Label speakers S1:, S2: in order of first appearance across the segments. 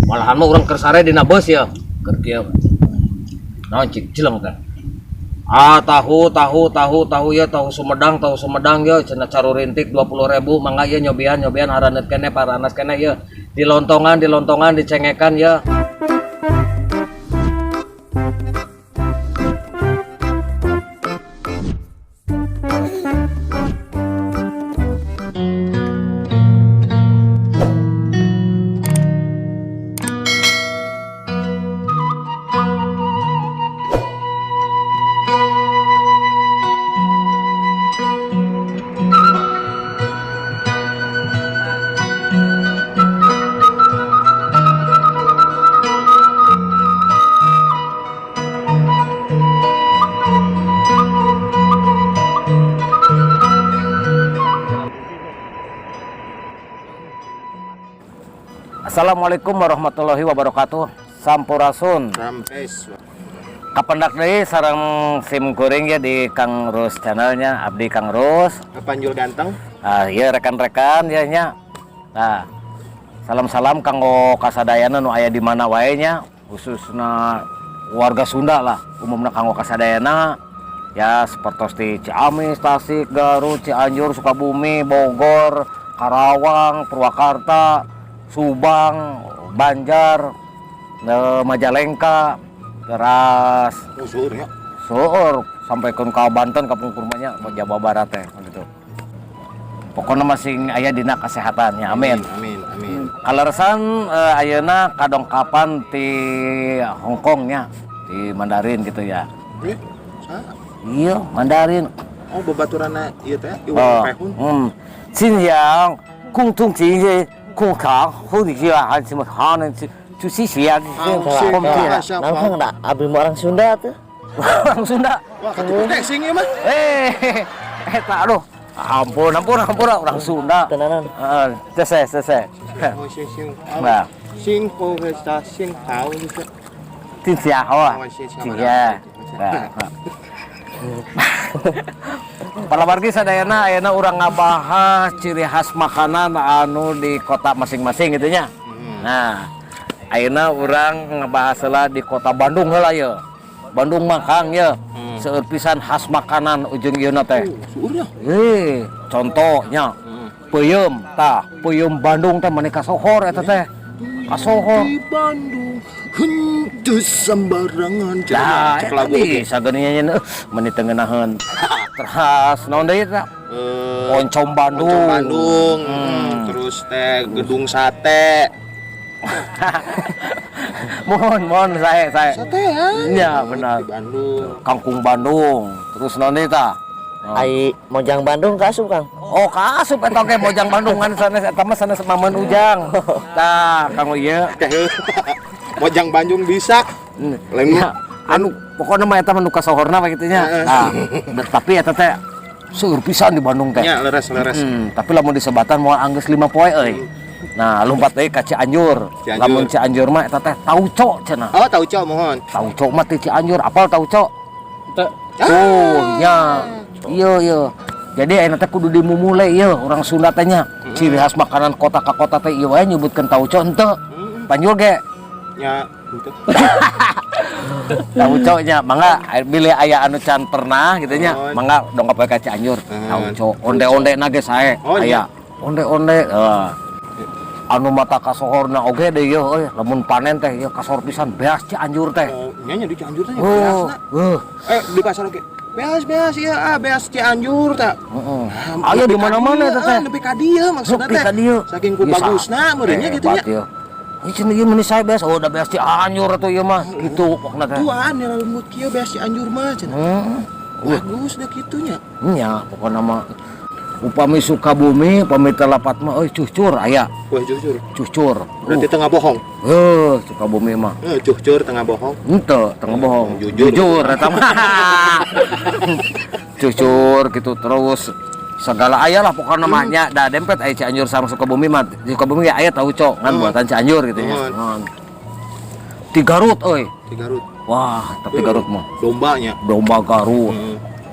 S1: Malahan mah urang keur sare dina beus ya. Keur kieu. Naon cik cileng teh. Ah, tahu tahu tahu tahu ya, tahu Sumedang, tahu Sumedang ya, cenah carurintik 20.000, mangga ya nyobian nyobian, haraneut keneh, paranas keneh ya. Dilontongan dilontongan, dicengekan ya. Assalamualaikum warahmatullahi wabarakatuh. Sampurasun.
S2: Rampes.
S1: Kapendak deui sareng sim kuring ya di Kang Rus channelnya, abdi Kang Rus.
S2: Panjul ganteng.
S1: Ah, iya rekan-rekan ya nya. Nah, salam-salam kanggo kasadayana nu aya di mana wae nya, khususna warga Sunda lah, umumna kanggo kasadayana ya seperti di Ciamis, Tasik, Garut, Cianjur, Sukabumi, Bogor, Karawang, Purwakarta, Subang, Banjar, Majalengka, teras
S2: Usur ya.
S1: Seueur sampai ke Banten, kapungkur mah nya, Jawa Barat teh gitu. Pokoknya masih aya dina kesehatan ya, amin.
S2: Amin, amin.
S1: Kaleresan ayeuna kadongkapan ti Hong Kong nya, di Mandarin gitu ya.
S2: Eh, sa?
S1: Iya, Mandarin.
S2: Oh, babaturanna ieu teh
S1: Oh,
S2: Iwan Pehun.
S1: 新疆共同经济共康后的啊，什么好呢？就谢谢啊，
S2: Oh,
S3: Naon da abdi mah orang Sunda tuh.
S1: Orang Sunda.
S2: Wah, katuh teh sing ieu mah.
S1: Eh, eta aduh. Ampun, ampun, ampun, orang Sunda.
S3: Tenanan.
S1: Heeh, selesai, selesai.
S2: Oh, sing sing.
S1: Nah.
S2: Sing po sa sing hao gitu.
S1: 真正好啊，真正。Nah. Para wargi sadayana, ayeuna urang ngabahas ciri khas makanan anu di kota masing-masing gitu nya. Nah, ayeuna urang ngebahas heula di kota Bandung heula ye. Bandung mah Kang ye. Seueur pisan khas makanan ujung ieu teh.
S2: Seueur ya.
S1: Eh, contohnya peuyeum tah, peuyeum Bandung teh meni kasohor eta teh. Kasohor.
S2: Di Bandung henteu sembarangan.
S1: Nah,
S2: Cek
S1: eta
S2: lagu oge.
S1: bisa geuning nya meni teu ngeunaheun. Terus naon deui eta? Oncom Bandung.
S2: Oncom Bandung. Terus teh gedung sate.
S1: Mohon, mohon saya.
S2: Sate ya.
S1: Iya, benar.
S2: Di Bandung.
S1: Kangkung Bandung. Terus naon deui tah?
S3: Ai Mojang Bandung kaasup Kang.
S1: Oh, kaasup eta oge Mojang Bandung kan sanes eta mah sanes Maman Ujang. Tah, kanggo ieu.
S2: Mojang Bandung bisa. Lain
S1: Ya, anu pokoknya mah eta mah nu kasohorna we kitu nya. Nah, tapi eta teh seueur pisan di Bandung teh.
S2: Nya leres leres.
S1: Tapi lamun disebatan moal anggeus 5 poe euy. Nah, lompat deui ka Cianjur.
S2: Cianjur.
S1: Lamun Cianjur mah eta teh tauco cenah.
S2: Oh, tauco mohon.
S1: Tauco mah ti Cianjur, apal tauco?
S4: Teu.
S1: Oh, nya. Iya, iya. Jadi ayeuna teh kudu dimumule ieu urang Sunda teh nya. Ciri khas makanan kota ka kota teh ieu wae nyebutkeun tauco henteu. Panjul ge.
S2: Nya henteu.
S1: Tauco nya, mangga bilih aya anu can pernah gitu nya.
S2: Oh.
S1: Mangga dongkap we ka Cianjur. Tauco, onde-onde na ge sae.
S2: Oh,
S1: Aya.
S2: iya.
S1: Onde-onde. Heeh. Anu mata kasohorna oge deui ieu euy, lamun panen teh ieu kasohor pisan beas Cianjur teh.
S2: Oh, nya nya di Cianjur teh nya
S1: Oh,
S2: beasna.
S1: heuh.
S2: Eh, di pasar oge. Beas beas ieu ah beas Cianjur tah.
S1: Heeh.
S2: Nah,
S1: Aya
S2: nepi
S1: di
S2: ka
S1: mana-mana
S2: dieu,
S1: eta teh.
S2: ah, nepi ka dieu maksudna
S1: Nepi
S2: teh.
S1: ka dieu.
S2: Saking ku
S1: Ieu
S2: bagusna meureun nya gitu nya.
S1: Hebat ieu. Ieu cenah ieu meuni sae beas, oh da beas Cianjur atuh ieu mah gitu pokna teh.
S2: Tuan ya lembut kieu beas Cianjur mah cenah. Bagus dah kitu nya.
S1: Nya pokona mah upami Sukabumi, upami teu lepat mah euy cucur aya.
S2: Wah, jujur.
S1: Cucur.
S2: Berarti tengah bohong.
S1: Heuh, Sukabumi mah.
S2: Eh, cucur tengah bohong.
S1: Henteu, tengah bohong.
S2: Jujur.
S1: Jujur eta mah. Cucur gitu terus segala aya lah pokokna mah nya. Da dempet aya Cianjur sama Sukabumi mah. Di Sukabumi ge aya tauco ngan buatan Cianjur gitu nya. Di Garut euy.
S2: Di Garut.
S1: Wah, tapi Garut mah
S2: Dombanya.
S1: Domba Garut.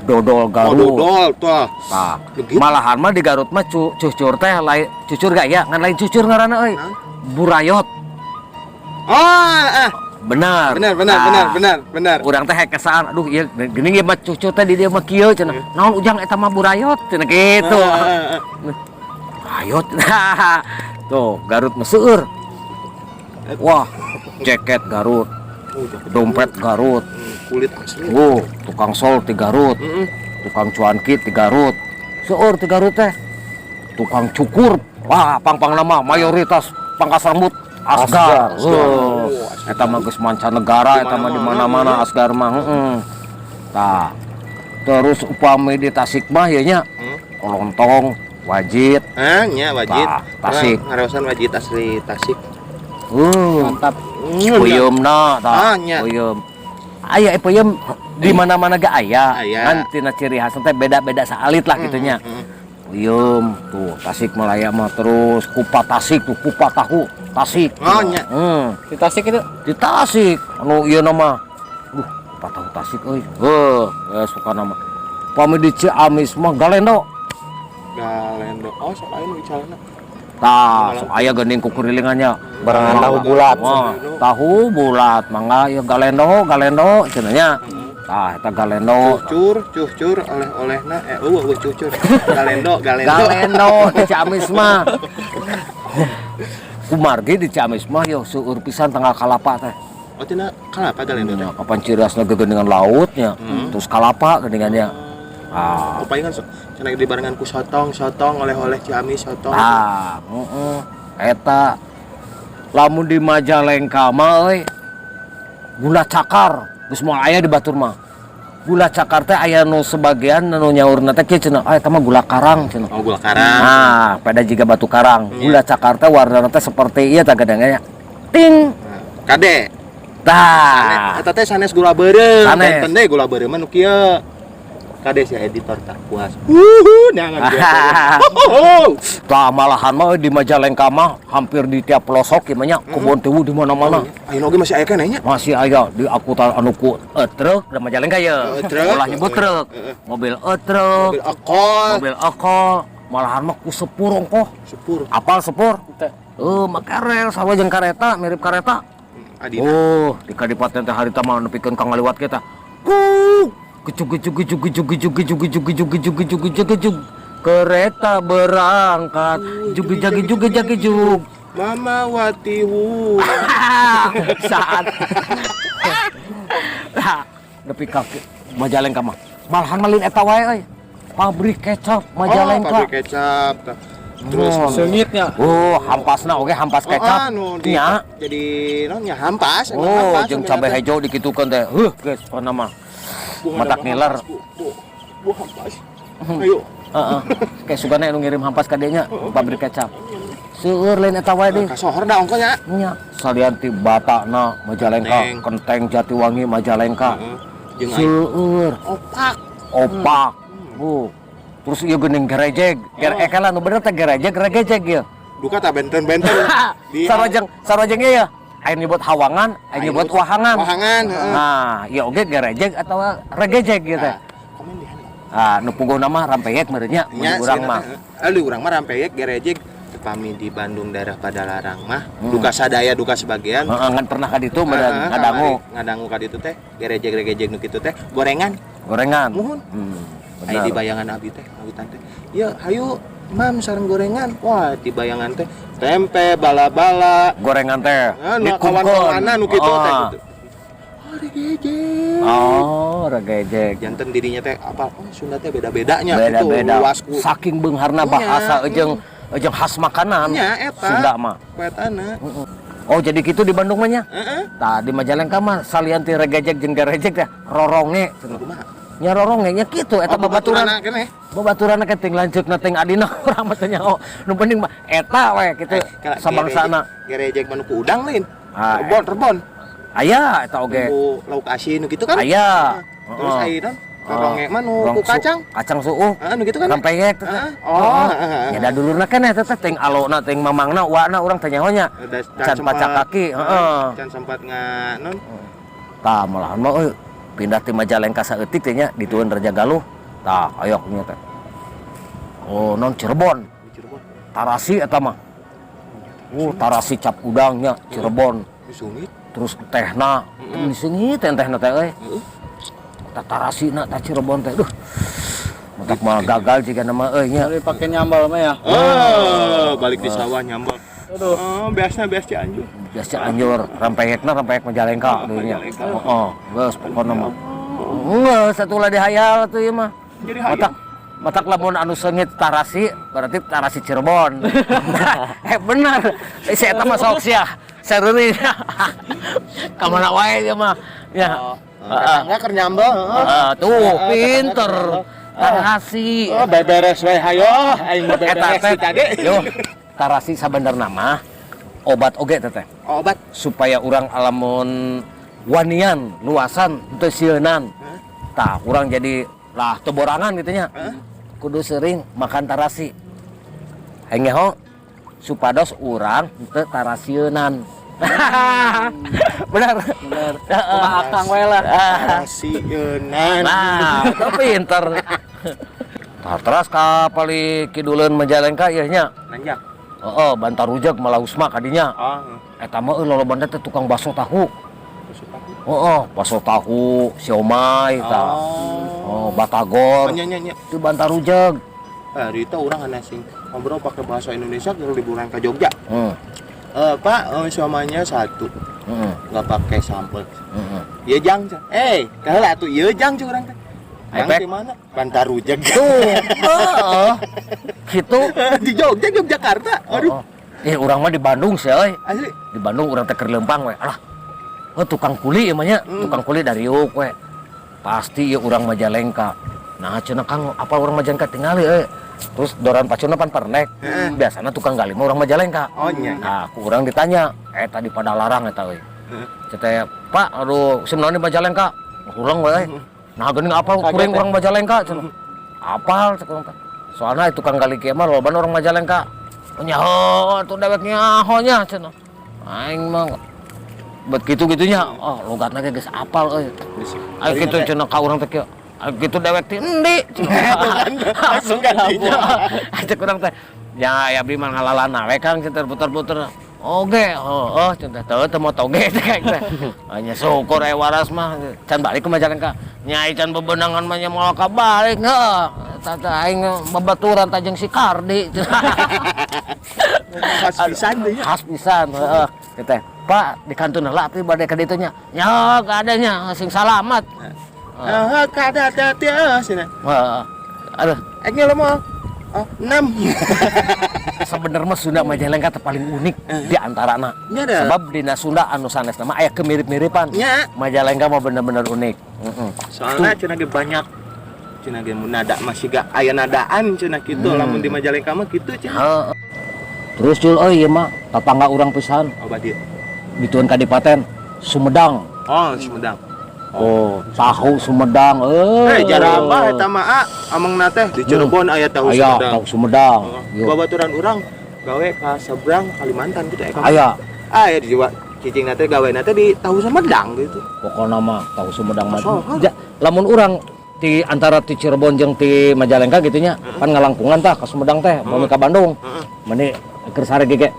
S1: Dodol
S2: Oh,
S1: Garut.
S2: dodol tuh.
S1: Tah.
S2: Begitu.
S1: Malahan mah di Garut mah cucur teh lain cucur gak ya, ngan lain cucur ngaranna euy.
S2: Hah?
S1: Burayot.
S2: Oh, ah.
S1: Benar.
S2: Benar, benar,
S1: Nah,
S2: benar, benar, benar.
S1: Urang teh kesaan, aduh ieu geuning ieu mah cucu teh di dieu mah kieu cenah. Naon Ujang, eta mah burayot cenah gitu.
S2: Ah, ah, ah.
S1: Burayot. Tuh, Garut mah seueur. Wah, jaket Garut,
S2: Oh, jaket.
S1: Dompet Garut.
S2: Kulit asli.
S1: Oh, tukang sol di Garut, tukang cuanki di Garut. Seueur di Garut teh. Tukang cukur, wah, pang-pang nama mayoritas pangkas rambut Asgar.
S3: Asgar.
S1: Oh,
S2: Oh, Asgar.
S1: eta mah geus mancanegara, eta mah di mana-mana Asgar mah, heeh. Tah. Terus upami di Tasik mah ieu nya lontong, wajit.
S2: Ah, nya wajit.
S1: Tah, Tasik.
S2: Ngarosan wajit asli Tasik.
S3: Mantap.
S1: Peuyeumna tah.
S2: Ah, nya.
S1: Peuyeum. Aya peuyeum di mana-mana ge aya.
S2: Aya.
S1: Ngan tina ciri khas teh beda-beda saalit lah gitu nya. Peuyeum tuh Tasik Malaya mah, terus kupat Tasik tuh, kupat tahu Tasik.
S2: Oh, nya.
S3: Di Tasik itu.
S1: Di Tasik anu ieu nama, duh, kupat tahu Tasik euy. Heuh, suka nama. Pami di Ciamis mah galendo.
S2: Galendo. Oh, sok aya nu icalna.
S1: Tah, sok aya geuning kukurilingannya.
S3: Barengan tahu bulat.
S1: Wah, tahu bulat, mangga ieu galendo, galendo cenah nya. Tah, eta galendo.
S2: Cucur, cucur oleh-olehna eueuh eueuh cucur. Galendo, galendo.
S1: Galendo di Ciamis mah. Kumargi di Ciamis mah yo seueur pisan tangkal kalapa teh.
S2: Oh, tina kalapa galendo teh?
S1: Ya, kapan ciri khasna gegendengan lautnya, terus kalapa geningannya. Ah,
S2: Oh, palingan sok cenah dibarengan ku sotong, sotong oleh-oleh Ciamis sotong.
S1: Ah, heeh. Eta lamun di Majalengka mah euy gula cakar geus moal aya di batur mah. Gula cakar teh aya nu sebagian nu nyaurna teh kieu cenah, ah, eta mah gula karang cenah.
S2: Oh, gula karang.
S1: Nah, pada jiga batu karang. Gula cakar teh warnana teh seperti ieu tah gadangnya. Ting.
S2: Nah, kade.
S1: Tah.
S2: Eta teh sanes gula beureum.
S1: Sanes.
S2: Benten deui gula beureum mah nu kieu. Kade si editor tak puas. Wuhu, neangan gula beureum. Huhuhu.
S1: Tah, malahan mah di Majalengka mah hampir di tiap pelosok ieu mah nya, kebon tiwu di mana-mana.
S2: Ayeuna oge masih aya keneh nya.
S1: Masih aya di akutan anu ku truk da Majalengka ya.
S2: Truk.
S1: Ulah nyebut truk. Mobil truk,
S2: Mobil ekol.
S1: Mobil ekol, malahan mah ku sepur ongkoh.
S2: Sepur.
S1: Apal sepur?
S3: Teh.
S1: Make rel sarua jeung kareta, mirip kareta.
S2: Adina.
S1: Oh, di kadipaten teh harita mah nepikeun ka ngaliwat kita. Ku gejuk gejuk gejuk gejuk gejuk gejuk gejuk gejuk gejuk gejuk gejuk gejuk, kereta berangkat, juk jagi juk jagi juk.
S2: Mama Wati wu.
S1: Saat nah, nepi ka Majalengka mah malahan malin eta wae euy, pabrik kecap Majalengka.
S2: Oh, pabrik kecap. Tah. Terus
S1: Oh.
S3: Seungitnya.
S1: Oh, hampasna oge hampas
S2: Oh,
S1: kecap
S2: anu di,
S1: nya.
S2: Jadi naon nya, hampas, emang
S1: Oh,
S2: hampas
S1: jeung
S2: sebenarnya
S1: cabe
S2: teh.
S1: hejo dikitukeun teh. Heuh, geus pokona mah.
S2: Bu,
S1: Matak
S2: ada
S1: ngiler.
S2: hampas, Bu, bu, bu hampas. Ayo.
S1: Heeh. Kayak sugana anu ngirim hampas ka dieu nya, pabrik kecap. Seueur lain eta wae deui.
S2: Kasohor da ongkoh nya.
S1: Nya, salian ti Batana Majalengka,
S2: Kenteng.
S1: Kenteng Jatiwangi Majalengka.
S2: Heeh. Jeung aya
S1: Seueur
S2: opak.
S1: Opak. Bu. Terus ieu geuning gerejeg. Ger
S2: Oh.
S1: eh lah nu bener teh gerejeg, regejeg ieu.
S2: Duka tah benten-benten. Di
S1: Sarua jeung ieu ya. Aya nyebut hawangan, aya nyebut wahangan.
S2: Wahangan, heeh.
S1: Nah, ieu oge gerejeg atawa regejeg gitu.
S2: Nah, komen di handap.
S1: Ah, nu puguh nama rampeyek meureun nya, mun
S2: Nya,
S1: di urang mah.
S2: Di urang mah rampeyek, gerejeg. Pami di Bandung daerah Padalarang mah duka sadaya, duka sebagian.
S1: Heeh, ngan pernah ka ditu meureun
S2: Heeh,
S1: ngadangu.
S2: kamari ngadangu ka ditu teh gerejeg regejeg nu kitu teh gorengan.
S1: Gorengan.
S2: Muhun. Aya di bayangan abi teh, awitan teh. Ya, hayu mam sareng gorengan. Wah, di bayangan teh tempe, bala-bala.
S1: Gorengan teh
S2: Ah, nu kawan-kawanan nu kitu teh
S1: Ah.
S2: gitu. Oh, regejeg.
S1: Oh, regejeg.
S2: Janten dirinya teh apa? Oh, Sunda teh beda-bedanya gitu,
S1: Beda-beda.
S2: luas ku.
S1: Saking beungharna
S2: Nya,
S1: bahasa jeung jeung khas makanan.
S2: Nya eta.
S1: Sunda mah.
S2: Kuetana.
S1: Oh, jadi gitu di Bandung mah nya.
S2: Heeh.
S1: Tah, di Majalengka mah salian ti regejeg jeung gerejeg teh roronge.
S2: Kumaha?
S1: Nya roronge nya kitu eta
S2: Oh,
S1: babaturan.
S2: babaturanna keneh.
S1: Babaturan ke ting lanceukna ting adina urang mah teu nyaho. Nu penting mah eta we kitu
S2: Eh, kala
S1: sabangsana.
S2: Gerejeg mah nu ku udang lain.
S1: Ah,
S2: Rebon, rebon.
S1: Aya eta oge.
S2: Ku lauk asin nu kitu kan.
S1: Aya.
S2: Terus
S1: Heeh.
S2: ayeuna roronge mah nu
S1: Rong
S2: ku kacang.
S1: Kacang suuh.
S2: Heeh, nu kitu kan.
S1: Rempeyek teh.
S2: Heeh. Oh, heeh.
S1: Ya da dulurna keneh teh teh ting alona ting mamangna uakna urang teh nyaho nya. Can pacak kaki, heeh.
S2: Can sempat nga non.
S1: Tah, malahan mah euy pindah ti Majalengka saeutik teh nya ditueun Raja Galuh. Tah, aya nya teh. Oh, non Cirebon.
S2: Di Cirebon.
S1: Tarasi eta mah. Oh, tarasi cap udangnya Cirebon.
S2: Seungit.
S1: Terus tehna, seungit teh tehna teh euy. Tah tarasina tah Cirebon teh. Duh. Matak mah gagal jiga nama euy nya.
S3: Kalau dipakai nyambal mah ya.
S2: Oh, balik di sawah nyambal.
S3: Aduh.
S2: Oh, biasa biasa Cianjur.
S1: Biasa Cianjur, rempeyekna rempeyek Majalengka deui nya.
S2: Majalengka.
S1: Heeh, geus pokona mah. Geus atuh lah dihayal atuh ieu mah.
S2: Jadi hayal.
S1: Matak matak lamun anu seungit tarasi berarti tarasi Cirebon. Eh bener. Eh, si eta mah sok sia. Sareuri. Ka mana wae ieu mah. Ya.
S2: Tetangga keur nyambel, heeh.
S1: Ah, tuh pinter. Tarasi.
S2: Oh, beberes we hayo, aing mah
S1: Eta
S2: beberes
S1: teh
S2: ti tadi.
S1: Yo, tarasi sabenerna mah obat oge teh teh.
S2: Obat.
S1: Supaya urang alamun wanian luasan teu sieunan. Tah, urang jadi lah teu borangan gitu nya. Kudu sering makan tarasi. Hayang nyaho supados urang teu tarasieunan. Benar.
S3: Bener. Kumaha akang we lah.
S2: Tarasieunan.
S1: Nah, itu pinter. Tah, teras ka pali kiduleun Majalengka ieu nya.
S2: Nanjak.
S1: Heeh, Bantarujeg Malausma kadinya.
S2: Oh,
S1: Eta mah euy lolobana teh tukang bakso tahu.
S2: tusuk tahu.
S1: Heeh, bakso tahu, siomay tah.
S2: Oh.
S1: Oh, batagor.
S2: Oh, nya nya nya.
S1: Itu Bantarujeg.
S2: Hari itu orang aneh sing ngobrol pakai bahasa Indonesia kalau liburan ke Jogja. Eh, Pak, siomaynya satu, nggak pakai sambal. Iya jang, cah. Eh, kalah atuh ieu jang cah urang teh. Jang
S1: Efek.
S2: di mana? Bantarujeg.
S1: Tuh, heeh. Gitu.
S2: Di Jogja, Yogyakarta. Aduh,
S1: Heeh. Eh, urang mah di Bandung sih euy.
S2: Asli.
S1: Di Bandung urang teh keur leumpang we. Alah. Oh, tukang kuli ieu mah nya, tukang kuli dari yuk we. Pasti ieu urang Majalengka. Nah, cenah Kang, apa urang Majalengka tingali euy. Terus doran pacuna pan pernek. Biasana tukang gali mah urang Majalengka.
S2: Oh, nya.
S1: Nah, ku urang ditanya, eh tadi pada larang eta euy. Cete, Pak, aduh, sim naon di Majalengka? Urang we. Nah, geuning apal
S3: Kaget
S1: kuring
S3: ya?
S1: urang Majalengka cenah. Apal cek urang teh. Soalna tukang gali kieu mah loba urang Majalengka. Oh, nyaho atuh dewek nyaho nya cenah. Aing mah bet kitu-gitunya. Oh, logatna ge geus apal euy. Ayo kitu cenah ka urang teh kieu. Ayo kitu dewek ti endi cenah.
S2: Langsung gantinya.
S1: Cek urang teh. Ya, ya abdi mah ngalalana we Kang cenah puter-puter. Oge, oh, oh cenah teu teu moto ge teh kayak teh. Nya syukur aya waras mah can balik ke Majalengka. Nyai can bebenangan mah nya moal kabalik heuh. Eta teh aing babaturan tajeng si Kardi.
S2: Khas pisan teh nya.
S1: Khas pisan heeh. Teh, Pak di kantun heula abdi bade ka ditu nya. Nya kadanya sing salamat.
S2: Ah, kada hati-hati ah sini.
S1: Heeh. Aduh,
S2: Eh, lo mau? Oh, 6.
S1: Sebenarnya mah Sunda Majalengka teh paling unik di antarana.
S2: Nya ada.
S1: Sebab dina Sunda anu sanesna mah aya kemirip-miripan.
S2: Nya.
S1: Majalengka mah bener-bener unik. Heeh.
S2: Soalnya cenah ge banyak cenah ge mun nada masih gak aya nadaan cenah kitu, lamun di Majalengka mah kitu cenah.
S1: Heeh. Terus Jul euy ieu mah tetangga urang pisan
S2: Obat ieu.
S1: Bituan Kadipaten Sumedang.
S2: Oh, Sumedang.
S1: Oh, tahu Sumedang. Eh.
S2: Eh, jarabah eta mah ah, amengna teh di Cirebon aya tahu
S1: Aya
S2: Sumedang.
S1: tahu Sumedang.
S2: Oh,
S1: Yo.
S2: babaturan urang gawe ka seberang Kalimantan gitu ya.
S1: Aya.
S2: Aya di Jawa cicing teh gawe teh di tahu Sumedang gitu.
S1: Pokokna mah tahu Sumedang mah.
S2: Sohor.
S1: Ja, lamun urang di antara ti Cirebon jeung ti Majalengka gitu nya, pan ngalangkungan tah ka Sumedang teh, mau ka Bandung. Meni keur sare ge.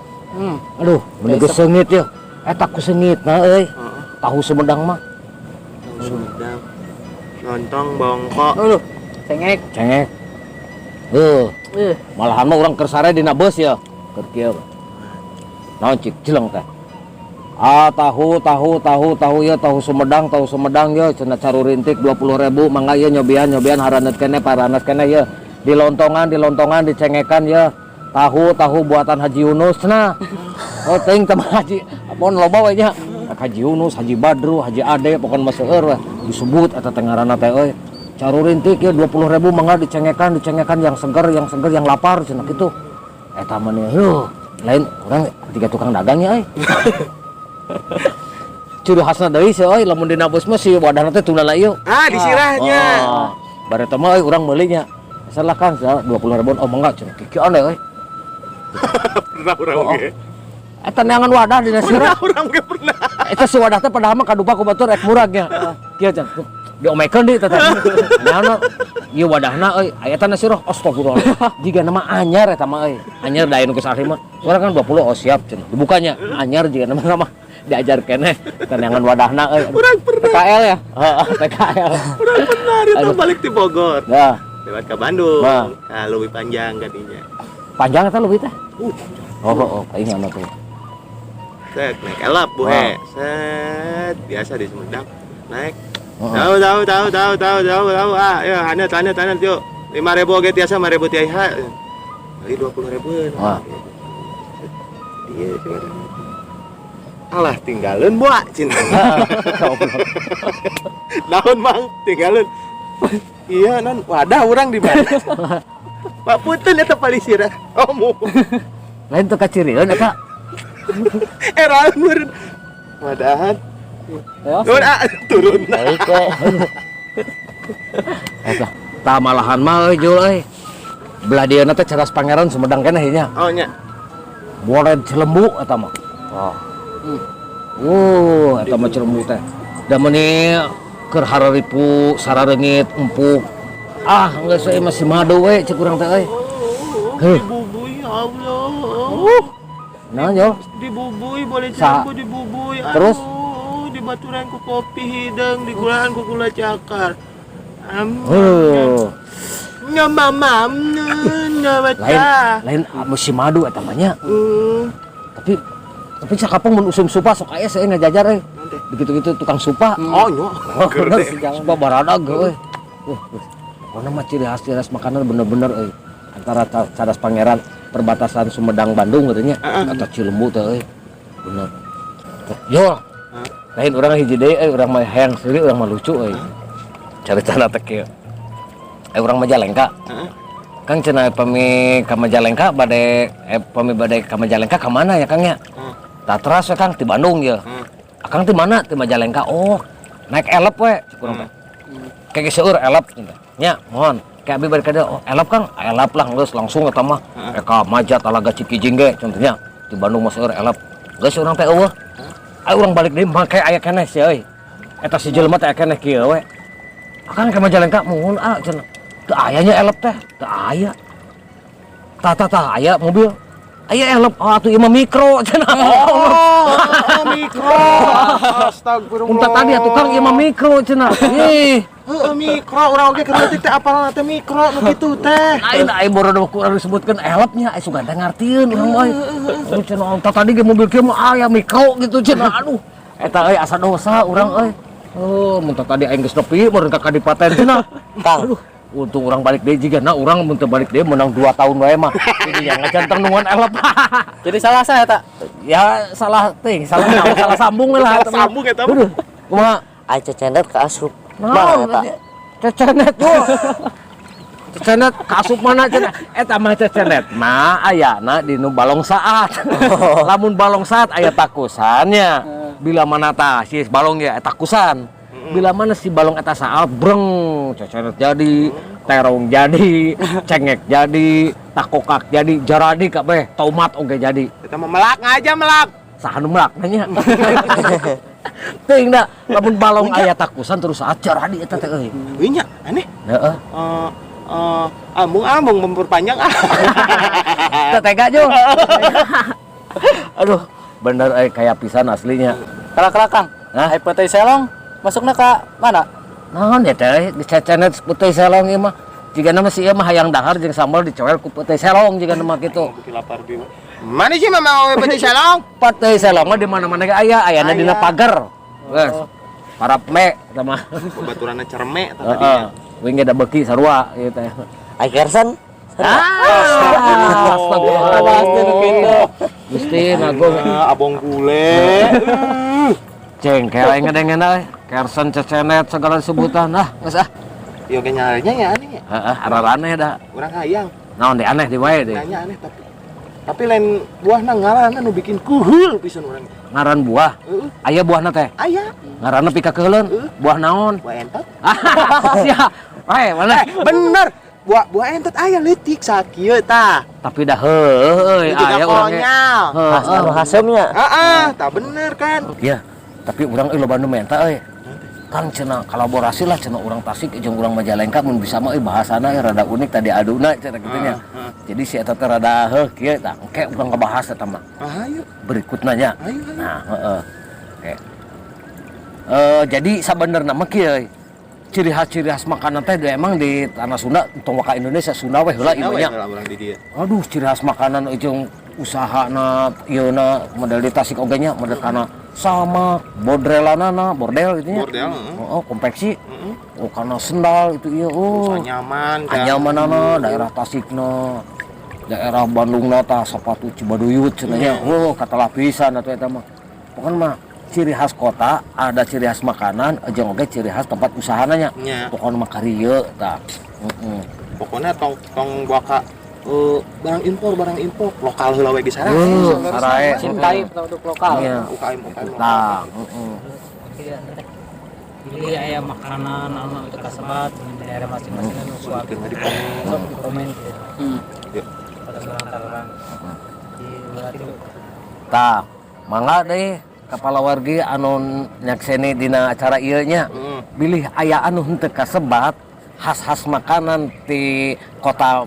S1: Aduh, meni geus seungit ye. Eta ku seungitna euy. Tahu Sumedang mah.
S2: Tahu Sumedang. Lontong bongkok.
S3: Aduh, cengek.
S1: Cengek. Heuh,
S3: Eh,
S1: malahan mah urang keur sare dina beus ya. Keur kieu. Naon cik jeleng teh. Ah, tahu tahu tahu tahu ya tahu Sumedang ya cenah carurintik 20.000 mangga ya nyobian nyobian haranet keneh paranet keneh ya. Di lontongan di lontongan dicengekan ya. Tahu tahu buatan Haji Yunus cenah. Oh teuing teh Haji apon loba we nya. Haji Yunus, Haji Badru, Haji Ade pokon mah seueur we disebut eta teh ngaranna teh euy. Carurintik ya 20.000 mangga dicengekan dicengekan yang seger yang seger yang lapar cenah kitu. Eta mah nih, heuh, lain urang tiga tukang dagang ya euy. Ciri khasna deui sih euy lamun dina bus mah si wadahna teh tuna ieu.
S2: Ah, disirahnya.
S1: Oh, bare teh mah euy urang meuli nya. Salah kan 20.000 oh mangga cenah kikian euy.
S2: Pernah urang oge.
S1: Eta neangan wadah dina sirah.
S2: Pernah urang ge pernah.
S1: Eta si wadah teh padahal mah kadupa ku batur rek muragnya. Kieu cenah. Diomekeun deui teh teh. Naon ieu wadahna euy, aya teh sirah astagfirullah. Jiga nama anyar eta mah euy. Anyar da anu geus ahli mah. Urang kan 20 oh siap cenah. Dibukanya anyar jiga nama mah. Diajar keneh tenangan wadahna euy.
S2: Urang pernah,
S3: PKL ya?
S1: Heeh, PKL.
S2: Urang pernah itu balik di Bogor.
S1: Nah,
S2: Lewat ke Bandung.
S1: Nah.
S2: Nah, lebih panjang kadinya.
S1: Panjang eta leuwih teh?
S2: Panjang.
S1: Oh, aing anu tuh.
S2: Set, naik elap buhe.
S1: Wah.
S2: Set, biasa di Sumedang. Naik.
S1: Heeh.
S2: Tahu, tahu, tahu, tahu, tahu, tahu, tahu. Ah, ya, hanet, hanet, hanet, yuk. 5.000 oge tiasa, 5.000 tiasa. Kali 20.000.
S1: Wah.
S2: Iya, coba. Alah, tinggalin buah cina.
S1: Goblok.
S2: Naon, Mang, tinggalin. Iya, non, wadah urang di mana? Pak punten, eta palisira. Oh, mu.
S1: Lain teu kacirieun eta.
S2: Eh, raun meureun. Wadahan.
S3: Ya.
S2: Turun, ah, turun.
S4: Balik we.
S1: Eta. Tah, malahan mah euy, Jul euy. Belah dieuna teh Cadas Pangeran Sumedang keneh nya.
S2: Oh, nya.
S1: Bored Cilembu eta mah. Oh. Eta mah Cilembu teh. Da meuni keur hararipu sarareungit empuk. Ah, geus euy, masih madu we cek urang teh euy. Heuh.
S2: Dibubui, ya Allah.
S1: Naon, Jol?
S2: Dibubui, boleh
S1: Sa-
S2: Cilembu dibubui.
S1: Terus?
S2: Aduh, dibaturan ku kopi hideung, digulaan ku gula cakar. Am.
S1: Heuh.
S2: Nyamamam,
S1: Lain lain musim madu eta mah nya. Tapi cakapong mun usum supa sok aya seueur ngajajar euy.
S2: Nanti.
S1: Begitu-gitu tukang supa.
S2: Oh, nyo.
S1: Oh, bener, supa baradag euy. Wah, wah. Pokoknya mah ciri khas makanan bener-bener euy. Antara Cadas Pangeran perbatasan Sumedang Bandung katanya atau Cilembu teh euy. Bener. Yo.
S2: Hah?
S1: Lain urang hiji deui euy, urang mah hayang sendiri, urang mah lucu euy. Caritana teh kieu. Urang Majalengka.
S2: Heeh.
S1: Kang, cenah pami ka Majalengka bade pami bade ka Majalengka ka mana ya, Kang, ya?
S2: Hmm.
S1: Tah, teras we, Kang, di Bandung ya. Akang di mana? Di Majalengka. Oh, naik elep we cek urang teh. Kayak seueur elep gitu. Nya, mohon. Kayak abi balik ka dieu, oh, elep, Kang, elep lah geus langsung eta mah. Eka Maja Talaga Cikijing ge contohnya. Di Bandung mah seueur elep. Geus urang teh euweuh. Ayo urang balik deui make aya keneh sih euy. Eta si jelema teh aya keneh kieu we. Akang ke Majalengka, muhun ah cenah. Teu aya nya elep teh, teu aya. Tah, tah, tah, aya mobil. Aya elep, oh, atuh ieu mah mikro cenah.
S2: Oh, mikro. Astagfirullah.
S1: Unta tadi atuh, Kang, ieu mah mikro cenah. Ih,
S2: Heeh, mikro urang oge keur leutik teh apalna teh mikro nu kitu teh.
S1: Lain aya baru ku urang disebutkeun elepnya, aya sugan teh ngartieun urang euy. Oh, cenah unta tadi ge mobil kieu mah aya mikro gitu cenah. Aduh, eta euy asa dosa urang euy. Oh, mun tah tadi aing geus nepi meureun ka kadipaten cenah.
S4: Kang.
S1: Aduh, untung urang balik deui, jigana urang mun teu balik deui menang 2 tahun wae mah. Jadi yang ngajanteng nungguan elep.
S3: Jadi salah saya tak?
S1: Ya salah ting, salah salah sambung lah.
S2: Salah sambung eta mah.
S1: Aduh, kumaha?
S4: Ai cecenet ka asup.
S1: Naon
S4: Mana eta?
S1: Cecenet tuh. Cecenet kasup mana cenah? Eta mah cecenet mah ayana di nu balong saat. Lamun balong saat aya takusannya. Bila mana tah si balong ya takusan. Bila mana si balong eta saat breng cecenet jadi, terong jadi, cengek jadi, takokak jadi, jaradi kabeh, tomat oge jadi.
S2: Eta mah melak aja melak.
S1: Saha nu melak nanya? Teuing da, lamun balong aya takusan terus saat jaradi eta teh euy.
S2: Euy nya, aneh.
S1: Heeh.
S2: Eh eh ambung ambung memperpanjang ah.
S1: Teu tega jo. Aduh, bener euy, kayak pisan aslinya.
S3: Kala-kala, Kang.
S1: Hah?
S3: Ai peuteuy selong masukna ka mana?
S1: Naon ya teh dicecenet peuteuy selong ieu mah. Jigana mah si ieu mah hayang dahar jeung sambal dicoel ku peuteuy selong jigana mah kitu.
S2: Beuki lapar bi. Mana sih mama peuteuy selong?
S1: Peuteuy selong mah di mana-mana ge aya, ayana dina
S2: Aya.
S1: pagar. Geus. Parapme eta mah.
S2: Babaturanna cerme eta
S1: Heeh.
S2: tadinya.
S1: Wing ge da beuki sarua ieu teh.
S4: Ai Kersen.
S1: Ah, astagfirullahaladzim.
S3: Pasti nu kitu.
S1: Gusti nagung.
S2: Ah, abong gule.
S1: Ceng, kayak aing ngedengen euy. Kersen, cecenet segala sebutan. Ah, geus ah.
S2: Iya ge nyarinya ya aneh ya.
S1: Heeh, araraneh da.
S2: Urang hayang.
S1: Naon deh aneh di wae deh.
S2: Nanya aneh tapi lain buahna, ngaranna nu bikin kuhul pisan urang.
S1: Ngaran buah.
S2: Heeh.
S1: Aya buahna teh.
S2: Aya.
S1: Ngaranna pikakeuleun. Buah naon?
S2: Buah entot.
S1: Sia. Wae, mana?
S2: Eh, bener. Buah buah entot aya leutik sakieu tah.
S1: Tapi dah heueuh euy
S2: Itu juga
S1: aya urang ge.
S2: konyol.
S1: Heeh.
S4: Anu haseumnya.
S2: Heeh, tah bener kan.
S1: Ya, tapi urang euy loba nu menta euy. Kang, cenah kolaborasi lah cenah urang Tasik jeung urang Majalengka mun bisa mah euy, bahasana euy rada unik tadi aduna cenah kitu nya. Jadi si eta teh rada heuh kieu tah engke urang ngebahas eta mah.
S2: Ah, ayo.
S1: Berikutnya nya.
S2: Ayo, ayo.
S1: Nah, heeh. Oke. Jadi sabenerna mah kieu, ciri khas makanan teh emang di tanah Sunda, tong waka Indonesia, Sunda weh heula ieu nya.
S2: Heula urang di dieu.
S1: Aduh, ciri khas makanan jeung usahana ieu na model di Tasik oge nya, model kana sama bordrelanana, bordel gitu nya.
S2: Bordel, heeh.
S1: Oh, konveksi.
S2: Heeh.
S1: Oh, kana sendal itu ieu, oh.
S2: Usaha nyaman kan.
S1: Anyamanana daerah Tasikna, daerah Bandungna tah sepatu Cibaduyut cenah nya. Oh, kata lapisan atuh eta mah. Pokoknya mah ciri khas kota, ada ciri khas makanan, jeung oge ciri khas tempat usahana nya.
S2: Nya.
S1: Pokoknya mah karieu tah. Heeh.
S2: Pokoknya tong tong waka barang impor lokal heula we ge sarae.
S1: Sarae.
S3: Cintai produk lokal.
S1: Iya.
S2: UKM UKM lokal.
S1: Tah, heeh.
S5: Pilih aya makanan anu teu kasebat di daerah masing-masing anu suap.
S2: Bikin di komen.
S5: Sok di komen gitu.
S2: Ya.
S5: Pada orang di berarti.
S1: Tah, mangga deh kepala wargi anu nyakseni dina acara ieu nya. Bilih aya anu henteu kasebat khas-khas makanan di kota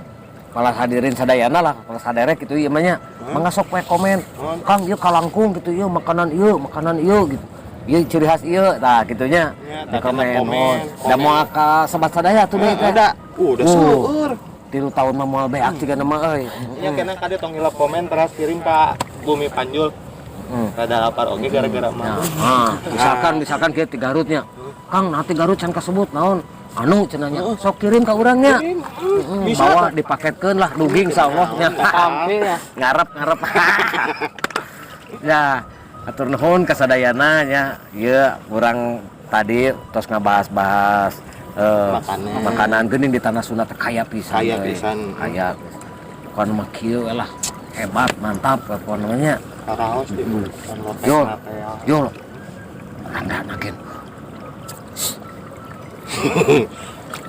S1: para hadirin sadayana lah, para saderek gitu ieu mah nya. Mangga sok we komen. Kang, ieu kalangkung gitu ieu makanan ieu, makanan ieu gitu. Ieu ciri khas ieu, tah kitu nya.
S2: Ya,
S1: Di
S2: tah,
S1: komen.
S2: komen,
S1: Oh, da
S2: komen.
S1: moal ka sebat sadaya tuh deui teh.
S2: Ada. Udah seueur.
S1: 3 tahun mah moal beak ciga mah euy.
S2: Nya kena kade tong hilap komen terus kirim ka Bumi Panjul. Rada lapar oge gara-gara mah.
S1: Nah, misalkan misalkan kieu ti Garutnya. Kang, nanti Garut can kasebut naon? Anu cenah nya. Sok kirim ka urang nya.
S2: Kirim,
S1: Heeh,
S2: bisa.
S1: bawa dipaketkeun lah dugi insyaallah nya.
S3: Sampai ya.
S1: Ngarep ngarep. Ya, atur nuhun kasadayana nya. Ieu urang tadi tos ngabahas-bahas
S2: Makanan.
S1: makanan geuning di tanah Sunda teh kaya pisan.
S2: Kaya
S1: euy.
S2: pisan.
S1: Kaya. Bukan mah kieu we lah. Hebat, mantap pokoknya nya.
S2: Karaos di kan lotek
S1: Yo.
S2: na teh ya.
S1: Yo. Anda nakin.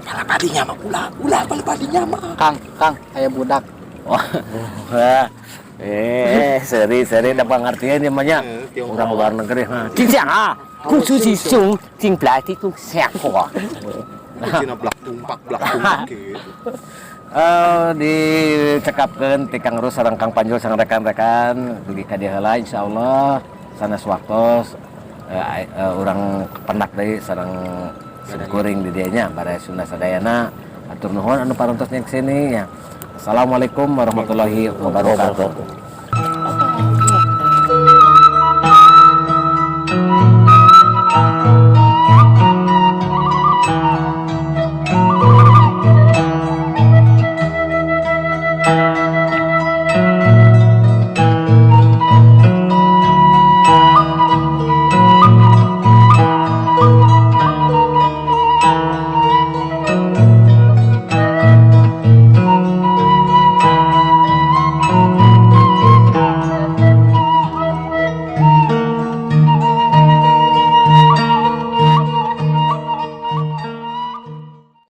S2: Pala padinya mah ulah, ulah pala padinya mah.
S3: Kang, Kang, aya budak.
S1: Wah, seri seri dapat ngertiin ya mah.
S2: Tionghoa.
S1: Orang luar negeri. Ha. Cincang ah. Khusus sung, cing belati tu siapa?
S2: Cina blak tumpak gitu.
S1: Dicekapkeun ti Kang Rus sareng Kang Panjul sareng rekan-rekan dugi ka dieu heula, insyaallah sanes waktos urang pendak deui sareng kuring di dieu nya, baraya Sunda sadayana. Atur nuhun anu parantos nyakseni nya. Assalamualaikum warahmatullahi wabarakatuh.